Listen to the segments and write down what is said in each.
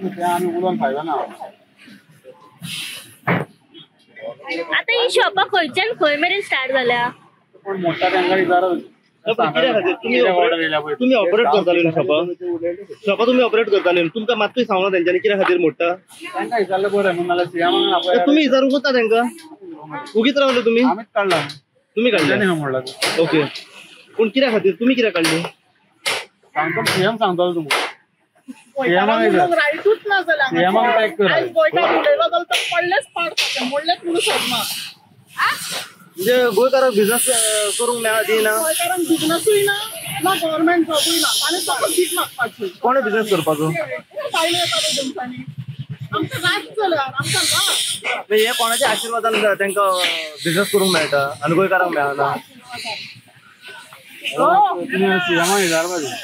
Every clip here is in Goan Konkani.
ते आमी उलोवन फायदो ना. आतां ही शॉपां खंयच्यान खंय मेरेन स्टार्ट जाल्या? कोण मोडटा तांकां विचारत. तुम्ही ऑपरेट करताले न्हू शॉपां? शॉपां तुमी ऑपरेट करताले, तुमकां मात्तूय सांगना तेंच्यांनी कित्या खातीर मोडटा? तांकां विचारलें बरें म्हणून, नाल्यार सीएमाक तुमी विचारूंक ना तांकां? उगीच रावले तुमी? आमीच काडला. तुमी काडले? मोडला. ओके, पूण कित्या खातीर तुमी कित्याक काडली? सांगतो सीएम सांगतलो तुमकां. रायटूच ना जाल्यार आयज गोंयकार उलयलो जाल्यार तो पडलेच पाड मोडलेच म्हणून सोदना. म्हणजे गोंयकारांक बिझनस करूंक मेळना दिना? गोंयकारांक बिझनसूय ना, ना गव्हर्मेंट जॉबूय ना, आनी फक्त भीक मागपाची. कोणे बिझनस करपाचो? भायले येता पळय तेमच्यांनी. आमकां रात जाल्यार आमकां रात. हे कोणाच्या आशिर्वादान तांकां बिझनस करूंक मेळटा आनी गोंयकारांक मेळना? तुमी सीएमाक विचारपाचें,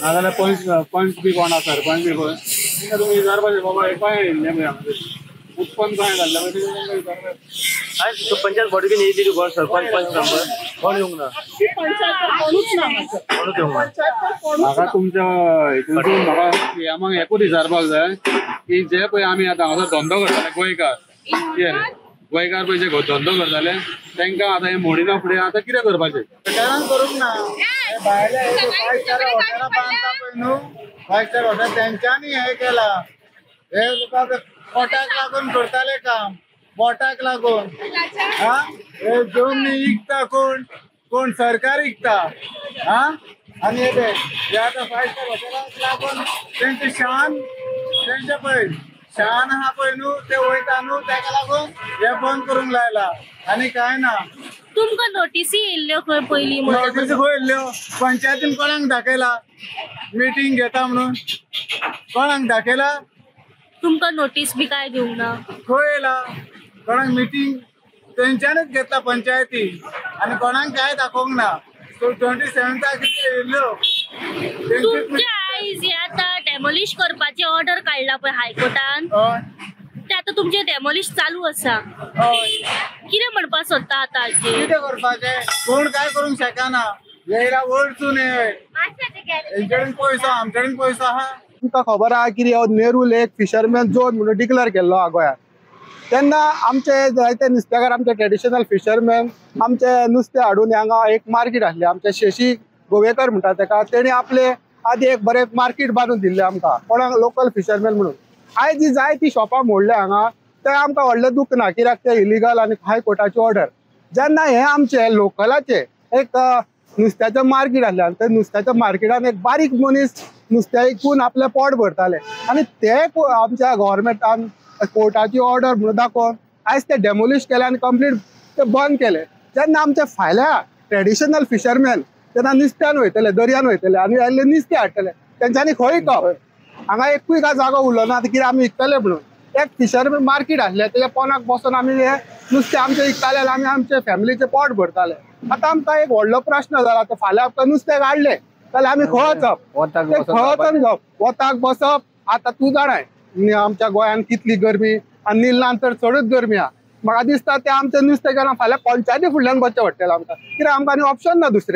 नाजाल्यार पंच पंच बी कोण आसा, सरपंच बी कोण, तांकां तुमी विचारपाचें बाबा हे खंय येयल्लें पळय हांगा उत्पन्न खंय जाल्लें पळय तें तांकां विचारपाचें. आयज पंचायत बॉडी बीन येयली कोण सरपंच पंच मेंबर कोण येवंक ना? कोणूच ना, कोणूच येवंक ना. म्हाका तुमच्या हितून म्हाका सीएमाक एकूच विचारपाक जाय की जे पळय आमी आतां हांगासर धंदो करताले गोंयकार, कितें गोंयकार पळय जे धंदो करताले तांकां आतां हें मोडिना फुडें आतां कितें करपाचें? सरकारान करूंक ना. भायले फायव स्टार हॉटेलां बांदता पळय न्हू, फायव स्टार हॉटेल तेंच्यांनी हें केलां. हे तुका पोटाक लागून करताले काम, पोटाक लागून. हा, हे जमनी विकता कोण? कोण सरकार विकता. हा, आनी हे पळय हे आतां फायव स्टार हॉटेलाक लागून तेंचे शान, तेंचे पळय शान आहा पळय न्हू, ते वयता न्हू, तेका लागून हे बंद करूंक लायला आनी कांय ना. तुमकां नोटीसी येयल्ल्यो खंय पयलीं? नोटीसी खंय येयल्ल्यो? पंचायतीन कोणाक दाखयला मिटींग घेता म्हणून? कोणाक दाखयला? तुमकां नोटीस बी काय दिवंक ना? खंय येयला? कोणाक मिटींग तेंच्यानच घेतला पंचायती आनी कोणाक काय दाखोवंक ना. 27 कितें येयल्ल्यो. तुमचे आयज हे आतां डेमोलिश करपाची ऑर्डर काडला पळय हायकोर्टान, ते आतां तुमचे डेमोलिश चालू आसा, कितें म्हणपाक सोदता आतां हाचेर? कितें करपाचें? कोण काय करूंक शकना. येयला वळसून हेंचे कडेन पयसो, आमचे कडेन पयसो आहा. तुमकां खबर आहा की हो नेहरू लेक फिशरमॅन झोन म्हणून डिक्लेअर केल्लो आहा गोंयांत. तेन्ना आमचे जायते नुस्तेकार, आमचे ट्रेडिशनल फिशरमॅन आमचे नुस्तें हाडून हांगा एक मार्केट आसलें, आमचे शशी गोवेकर म्हणटा तेका, तेणी आपले आदी एक बरें मार्केट बांदून दिल्लें आमकां कोणाक लोकल फिशरमॅन म्हणून. आयज जी जाय ती शॉपां मोडल्या हांगा, तें आमकां व्हडलें दूख ना, कित्याक तें इलिगल आनी हायकोर्टाची ऑर्डर. जेन्ना हें आमचें लोकलाचें एक नुस्त्याचें मार्केट आसलें आनी ते नुस्त्याच्या मार्केटान एक बारीक मनीस नुस्तें विकून आपलें पोट भरताले आनी ते आमच्या गव्हर्मेंटान कोर्टाची ऑर्डर म्हणून दाखोवन आयज ते डेमोलिश केले आनी कंप्लीट ते बंद केले. जेन्ना आमचे फाल्यां ट्रेडिशनल फिशरमॅन तेन्ना नुस्त्यान वयतले, दर्यान वयतले आनी आयिल्ले नुस्तें हाडटले, तेंच्यांनी खंय विकप? हांगा एकूय काय जागो उरलो ना कित्याक आमी विकतले म्हणून. एक फिशरमॅन मार्केट आसलें, तेज्या पोनाक बसून आमी हे नुस्तें आमचें विकताले आनी आमी आमचे फॅमिलीचें पोट भरताले. आतां आमकां एक व्हडलो प्रश्न जाला, आतां फाल्यां आमकां नुस्तें काडलें जाल्यार आमी खंय वचप? खंय वचून घेवप? वताक बसप? आतां तूं जाणाय आमच्या गोंयांत कितली गरमी आनी निल्लान तर चडूच गरमी आहा. म्हाका दिसता तें आमचें नुस्तें गेलां फाल्यां पंचायती फुडल्यान बसचें पडटलें आमकां, कित्याक आमकां आनी ऑप्शन ना दुसरें.